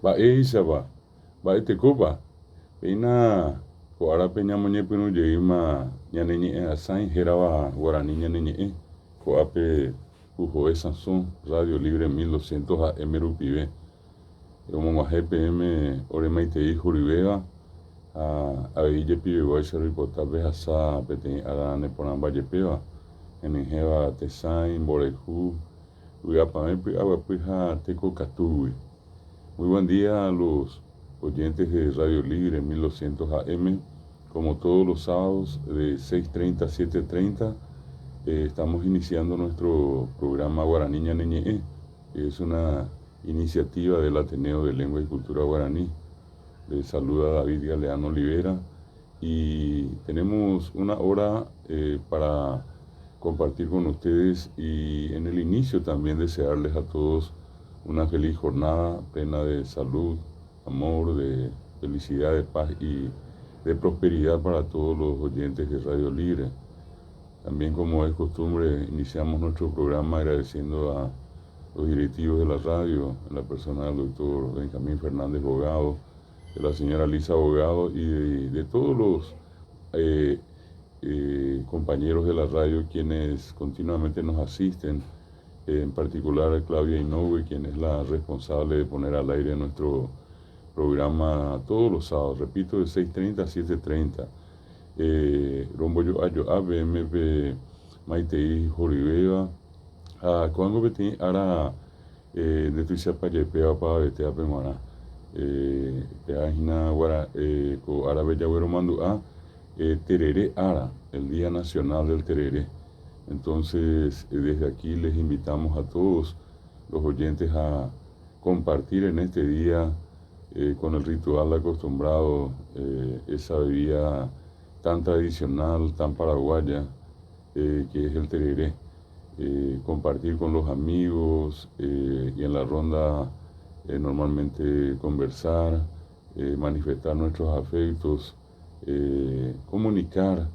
Mba'éichapa, mba'etekópa, péina ko árape ñamoñepyrũ jeýma ñane ñe'ẽ'asãi hérava Guarani ñane ñe'ẽ, ko'ápe Puhoe Sãso, Radio Libre 1200 AM rupive. Romog̃uahẽ peẽme ore maitei horyvéva ha avei jepiveguáicha roipota pehasa peteĩ ára neporãmba jepéva, henyhẽva tesãi, mborayhu, vy'apavẽ py'aguapy ha tekokatúgui. Muy buen día a los oyentes de Radio Libre 1200 AM, como todos los sábados de 6:30 a 7:30, estamos iniciando nuestro programa Guarani Ñane Ñe'ẽ, que es una iniciativa del Ateneo de Lengua y Cultura Guaraní. Les saluda David Galeano Olivera y tenemos una hora para compartir con ustedes y en el inicio también desearles a todos una feliz jornada plena de salud, amor, de felicidad, de paz y de prosperidad para todos los oyentes de Radio Libre. También, como es costumbre, iniciamos nuestro programa agradeciendo a los directivos de la radio, en la persona del doctor Benjamín Fernández Bogado, de la señora Lisa Bogado y de todos los compañeros de la radio quienes continuamente nos asisten, en particular a Claudia Inoue, quien es la responsable de poner al aire nuestro programa todos los sábados, repito, de 6:30 a 7:30. Rombojo'ajo'a peẽme pe maitei horyvéva ha ko'ág̃a peteĩ ára ndetuichapajepéva opavavetévape g̃uarã. Péva hína ko árape jagueromandu'a Terere ára, el Día Nacional del Tereré. Entonces, desde aquí les invitamos a todos los oyentes a compartir en este día con el ritual acostumbrado esa bebida tan tradicional, tan paraguaya, que es el tereré. Compartir con los amigos y en la ronda normalmente conversar, manifestar nuestros afectos, comunicar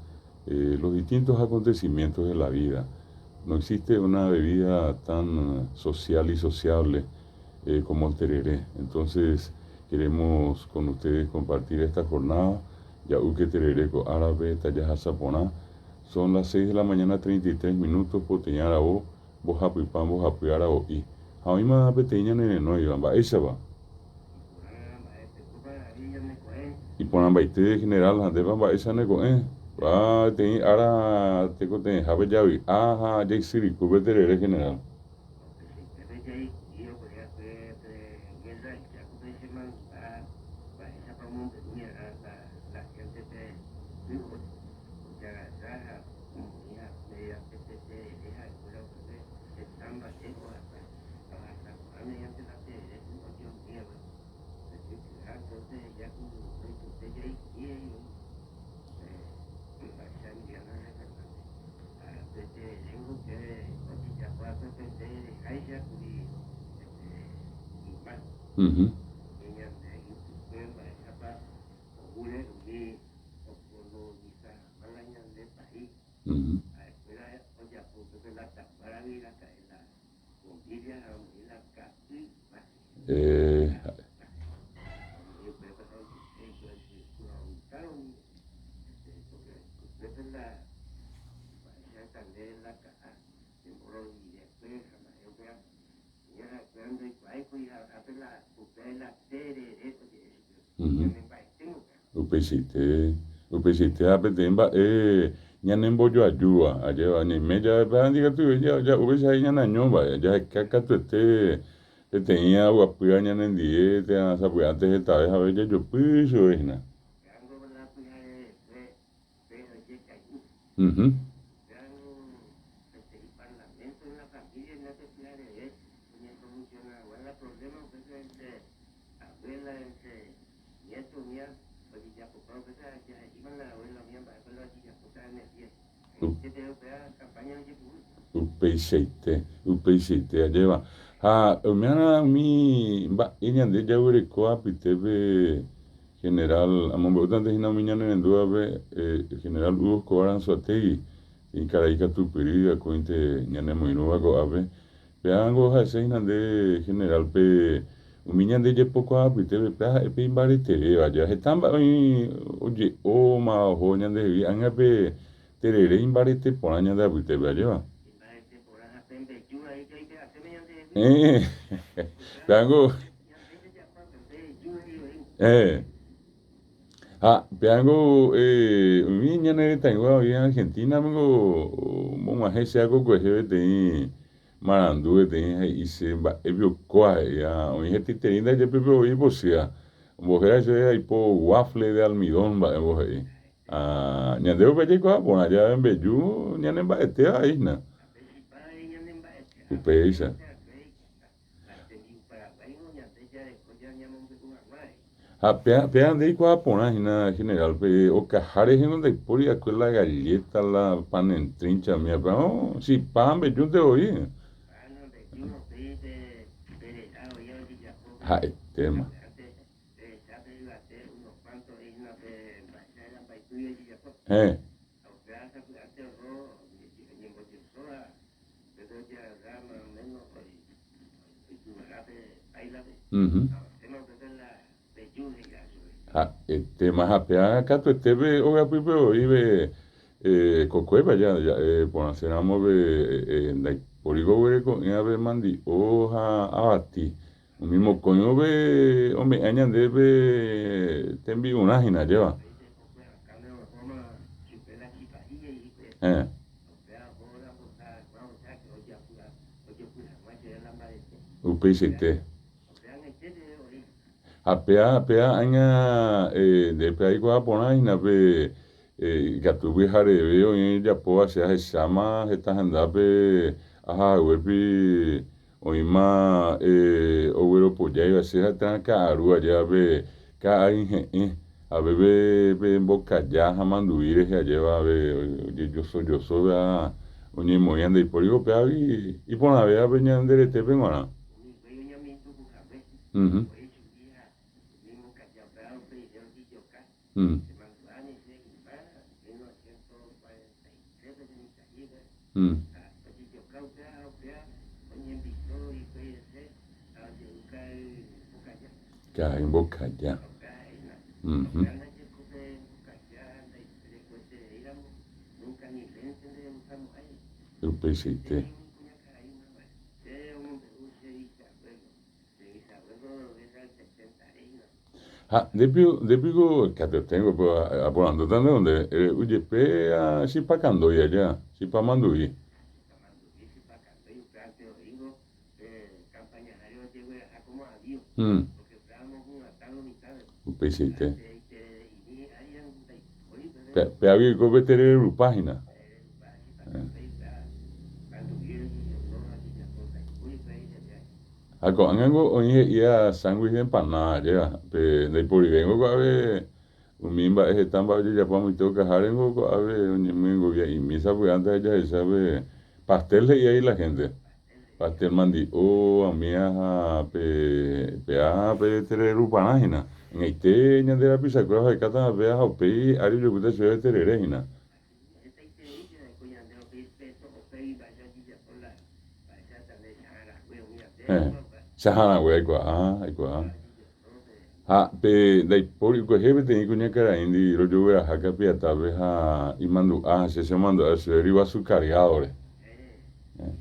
los distintos acontecimientos de la vida. No existe una bebida tan social y sociable como el tereré. Entonces queremos con ustedes compartir esta jornada. Ja'úke tereré ko árape tajahasa porã. Son las 6 de la mañana 33 minutos poteĩ aravo mbohapypa mbohapy aravo'i. Ha oĩma peteĩ ñane renóiva. Mba'éichapa? Iporãmbaite general ha ndépa mba'éicha ne ko'ẽ? Va peteĩ ára tekotevẽhápe javy'a ha jaisyryku pe terere general. Ujú. Ujú. Eh, ujú. Upeichaite, upeichaite ha peteĩ mba'e ñanembojoajúva, ajéva ñaime jave péva ndikatuve ja'u péicha ñane año mba'e, jaheka katuete peteĩ aguapýva ñanendie térã sapy'ánte hetave jave jajopy chupe hína. Ujú. Upeichaite, upeichaite ajéva. Ha oiméarã umi mba'e ñande jaguereko apytépe General, amombe'útante hína umi ñane rendúvape, General Hugo Escobar Anzoátegui, ikarai katupyry akóinte ñanemoirũva ko'ápe. Pévango ha'ese hína nde General-pe. Umi ñande jepokuaa apytépe péva ha'e pe imbaretevéva ajéva. Heta mba'e oĩ oje'óma oho ñandehegui ág̃a pe terere imbarete porã ñande apytépe ajéva. Imbarete porã ha pe mbeju vai jaipe'aséme ñandehegui. Héẽ, pévango. Ñande jajapo pe mbeju he'i voi. Héẽ. Ha pévango umi ñane retãygua oĩ Argentina-pe niko omog̃uahẽ che akokuehe peteĩ marandu peteĩ he'i che mba'épe okóva he'i ha oĩ hetaiterei ndaje pépe voi ipochýva. Ombohéra chéve aipo waffle de almidón mba'évo he'i. Ha ñande upe jaikuaa porã jave mbeju ñanemba'etéva hína. Ha pe chipa avei ñanemba'ete ha Upéicha. upéicha avei Ha tembi'u paraguáingo ñande jareko ñamombe'u hag̃ua rei. Ha péa nde eikuaa porã hína general pe okaha rehe ndaipóri va'ekue la galleta, la pan en trincha umíva, péva chipa ha mbejúnte voi. Pan ha mbeju upéi pe pererã oĩ ojejapo pe Ha'etéma. sapy'ánte pehecha pe yvate unos cuanto oĩ hína pe mba'éicha héra mbaipýi ojejapo. Héẽ. Ha upéva sapy'ánte oho oñembojoso ha upépe ojeagarra más o menos oipyguara pe páilape ha osẽma upépe la peju he'iha chupe. Ha'etéma ha péva katuete pe ogapýpe voi pe kokuépe aja ja'e porãséramo pe ndaipóri oguereko'ỹva pe mandi'o ha avati. Umi mokõivo pe ome'ẽ ñandéve pe tembi'urã hína, ajéva. Upéi pe kokue akãme ohóma chupe la chipa'i he'i hikuái. Héẽ. Ha upéva oho la mbosa hag̃ua osea ojopy hag̃ua chéve la mbarete. Upeichaite. Upéva ag̃aite peve oĩ. Ha péa, péa ág̃a nde pe aikuaa porã hína pe ikatu pyhareve oĩ ojapóva che ahecháma heta hendápe aha haguépe oĩma ogueropojáiva che ha térã ka'aru ajéva pe ka'ayhe'ẽ ha pépe pe mbokaja ha manduvi rehe ajéva pe ojejosojoso ha oñemoĩva ndaipórivo péagui iporãvéva pe ñande retépe g̃uarã. Umi guéi oñamindu'u hague, oĩ chugui ha umi mbokaja upéva upeire ojejoka. Chemandu'áne che yma 1943-pe che mitã'ípe, ha ojejoka upéva ha upéva oñembiso hikuái hese ha oje'u ka'ay mbokaja. Ka'ay mbokaja. Ha upéva he'ína, upéva ndaje ko pe mbokaja ndairekoetereíramo núnka ni lénte nderegustamo'ãi. Upeichaite. He'i umi kuñakarai yma mba'e. Che omombe'u che bisabuelo, che bisabuelo guerra del 70 reína. Ha nde piko katueténgo pe aporandúta ndéve nde re'u jepe chipa kandói aja, chipa manduvi. Chipa manduvi, chipa kandói, upévante oĩngo pe campañaháre ojegueraha como avío, porque upéva omohu'ãta lo mitãme. Upeichaite. Upévante iterere'imi ári ndaipóri upépe. Péagui oiko pe terere rupa hína. Terere rupa, chipa kandói, upéva manduvi ojejoso ha ojejapo ndaipóri upéva ijehe. Ha ko'ág̃ango oĩ he'íva sándwich de empanada ajéva, pe ndaiporivéingo ko'ápe umi mba'e heta mba'e ojejapo amoite okahárengo ko'ápe oñemyengovia'imi sapy'ánte ha jahecha pe pastel he'i ai la gente, pastel mandi'o umíva ha pe péva pe tereruparã hína, ag̃aite ñande rapichakuéra ohekátama péva ha upéi ári ojopýta chupe terere hína. Hetaiterei jareko ñande upéi pe to'opégui mba'éicha ojejapo la mba'éicha tande chahã rague umi ate Héẽ, opa. chahã rague aikuaa, aikuaa. Upéva ojejoso pe. Ha pe ndaipóri kuehe peteĩ kuñakaraíndi rojogueraha Kapiatápe ha imandu'a ha che chemandu'a chupe ryguasu cargado-re. Héẽ, Héẽ.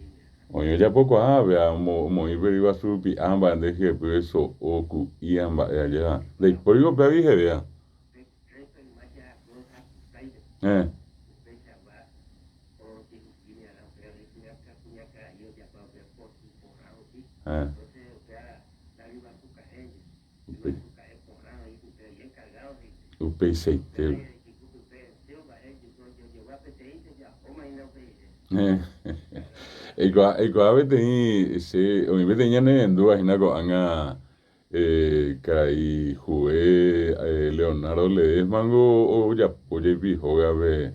Oĩ ojapokuaa pe omoĩ pe ryguasu rupi'a mba'e nde hyepýpe so'o ku'i ha mba'e ajéva. Ndaipóriko péagui hevéva. Pe rrépa yma jahakue osapukáipe. Héẽ. Upeichagua ojehupínearã upéva oĩ kuñakarai ojapa upe potĩ porã rupi. Héẽ. Entonces upéva la ryguasu ka'énte. Upéi. Ryguasu ka'e porã oĩ pype bien cargado he'ise. Upeichaite. Upéva ojejuhu pype entéro mba'e ojuhu ojojogua peteĩnte ojapóma hína upe rire. Héẽ. Eikuaa, eikuaa peteĩ che oĩ peteĩ ñanerendúva hína ko'ág̃a Karai Juve Leonardo Ledesma-ngo ojapo jepi hógape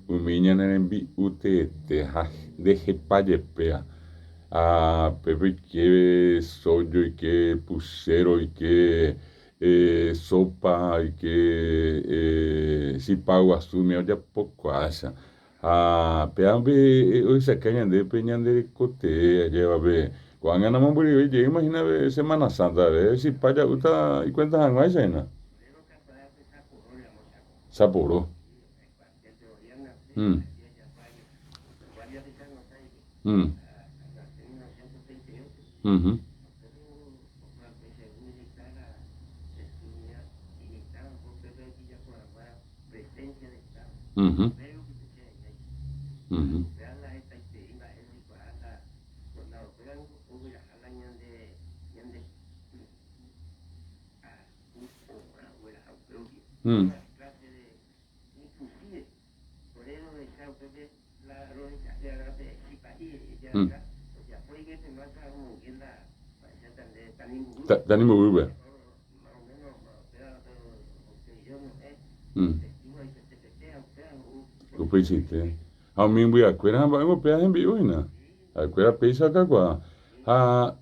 umi ñane rembi'u teete ha ndehepa jepéva. Ha pépe oike sójo, oike puchéro, oike sópa, oike chipa guasu umi ojapokuaáicha. Ha pévape ohechauka ñandéve pe ñande reko tee ajévape. Ko'ág̃a namombyryvéi jeýma hína pe Semana Santa reve, chipa ja'úta ikuénta hag̃uáicha hína. Saporo. Mm. Mm. Mhm. Mhm. Mhm. Mm. Mm. Tanimboguýpe. Mm. Upeichaite. Ha umi mbyakuéra ha mba'éngo péva hembi'u hína. Ha'ekuéra péicha okakuaa. Ha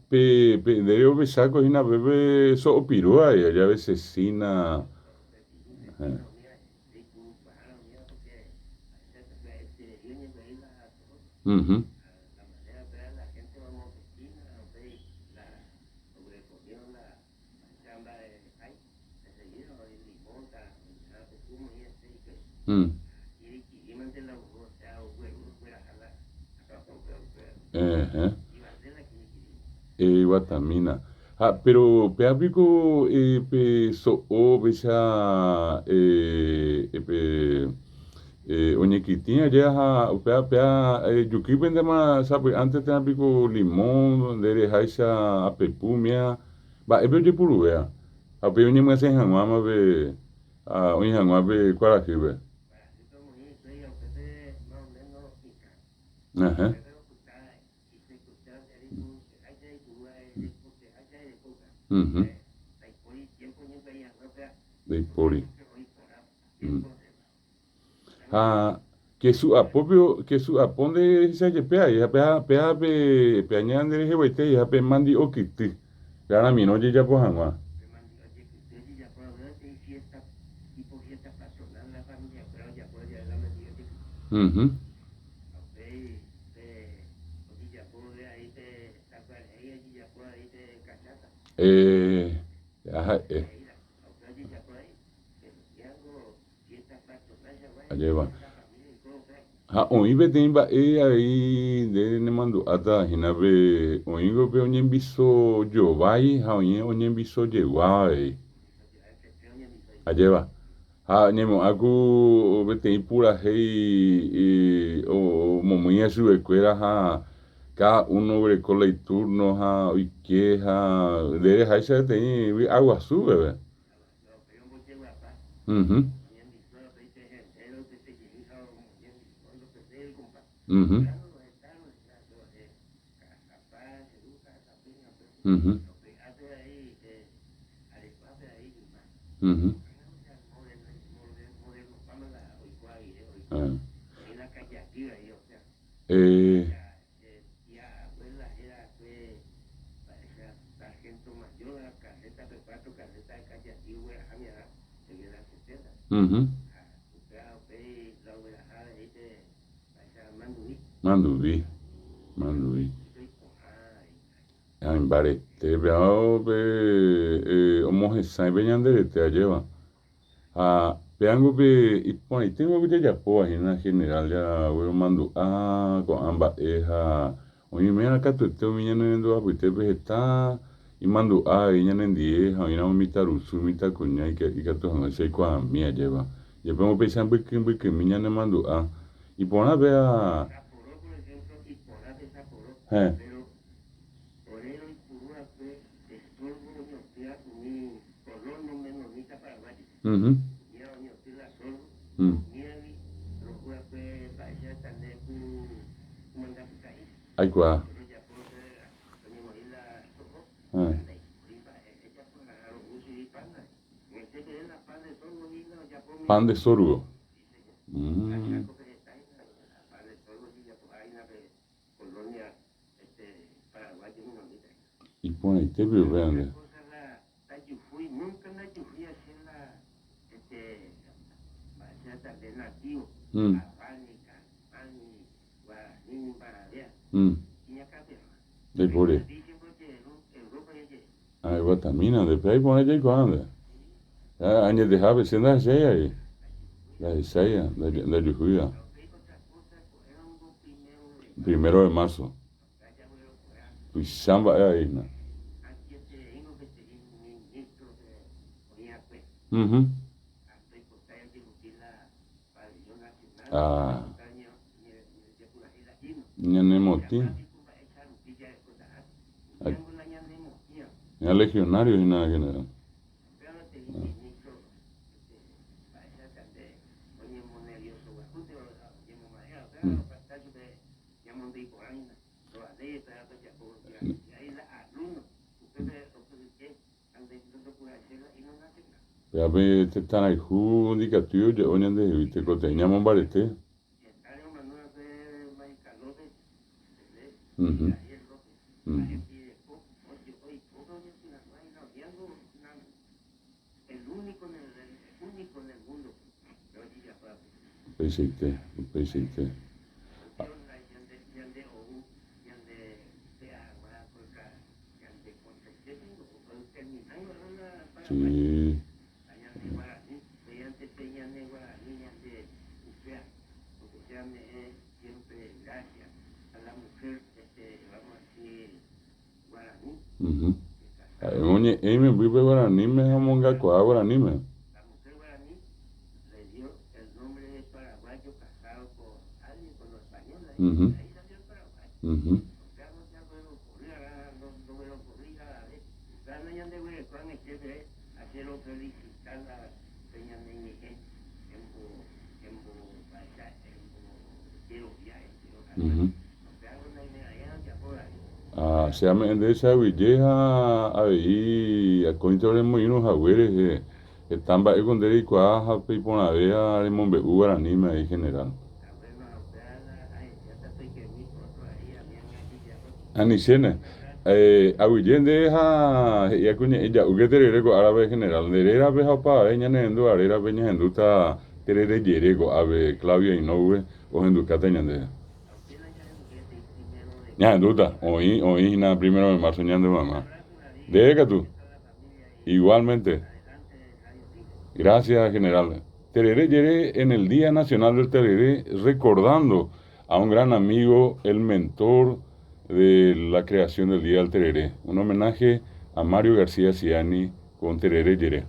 pe pe nde rehovecháko hína pépe so'o piru avei jave cecina. Mhm. Mm. Ẽhẽ. Eguatamína. Ha péro péva piko pe so'o péicha pe oñekytĩ aja ha upéva péva jukýpentema sapy'ánte térã piko limón nde reháicha apepu umíva mba'épe ojepuruvéva ha upéi oñemyasẽ hag̃uáma pe oĩ hag̃ua pe kuarahýpe. Ẽhẽ. Ndaipóri. Ha kesu apópe, kesu apo nde rehecha jepe avei, ha péa, péa pe, pe aña nde reheguaite ha pe mandi'o kyty, pe aramirõ ojejapo hag̃ua. Eh, ha'e. Ajépa. Ha oĩ peteĩ mba'e avei nde nemandu'áta hína pe oĩngo pe oñembiso jovái ha oĩ oñembiso jeguáva avei. Ajépa. Ha ñaimo'ã ku peteĩ purahéi omomýiva chupekuéra ha káda uno oguereko la itúrno ha oike ha nde reháicha peteĩ vy'a guasu peve. Mhm. Mhm. Mhm. Mhm. Ah. Eh. Mhm. Manduvi, manduvi. Ha imbarete péva pe omohesãi pe ñande rete ajéva. Ha pévango pe iporãitéva ojejapóva hína general jagueromandu'a ko'ã mba'e ha oĩméva katuete umi ñane rendu apytépe heta imandu'a avei ñanendie ha oĩramo mitãrusu, mitãkuña ikatu hag̃uáicha oikuaami ajépa. Jepémo péicha mbyky mbykymi ñanemandu'a iporã péva. Héẽ. Mhm. Mm. Aikuaa. Héẽ. Pan de sorgo. Mm. Iporãite pe upéva nde. Mm. Mm. Ndaipóri. Ah, eguatamína nde, péa iporã jaikuaa nde. Ah, añetehápe che ndahechái avei. Ndahechái, ndajuhúiva. Primero de marzo. Tuicha mba'e avei hína. Ujú. Ah. Ñanemotĩ. Ña legionario hína general. Pévape tetã rayhu ndikatúi oje'o ñandehegui tekotevẽ ñamombarete. Upeichaite, upeichaite. Sí. Ha'e oñe'ẽ imembýpe guaraníme ha omongakuaa guaraníme. Ha che ame'ẽ ndéve che aguyje ha avei akóinte oremoirũ hague rehe heta mba'éko nde reikuaa ha pe iporãvéva remombe'u guaraníme avei general. Anichéne. Aguyje ndéve ha he'i aku ñe'ẽ ja'úke terere ko árape general. Nde rérape ha opavave ñane rendúva rérape ñahendúta terere jere ko'ápe Claudio Inoue ohendukáta ñandéve. Ñahendúta, oĩ, oĩ hína primero de marzo ñande mamá. Ndéve katu, igualmente. Gracias, general. Tereré jere en el Día Nacional del Tereré, recordando a un gran amigo, el mentor de la creación del Día del Tereré. Un homenaje a Mario García Ciani con Tereré Jere.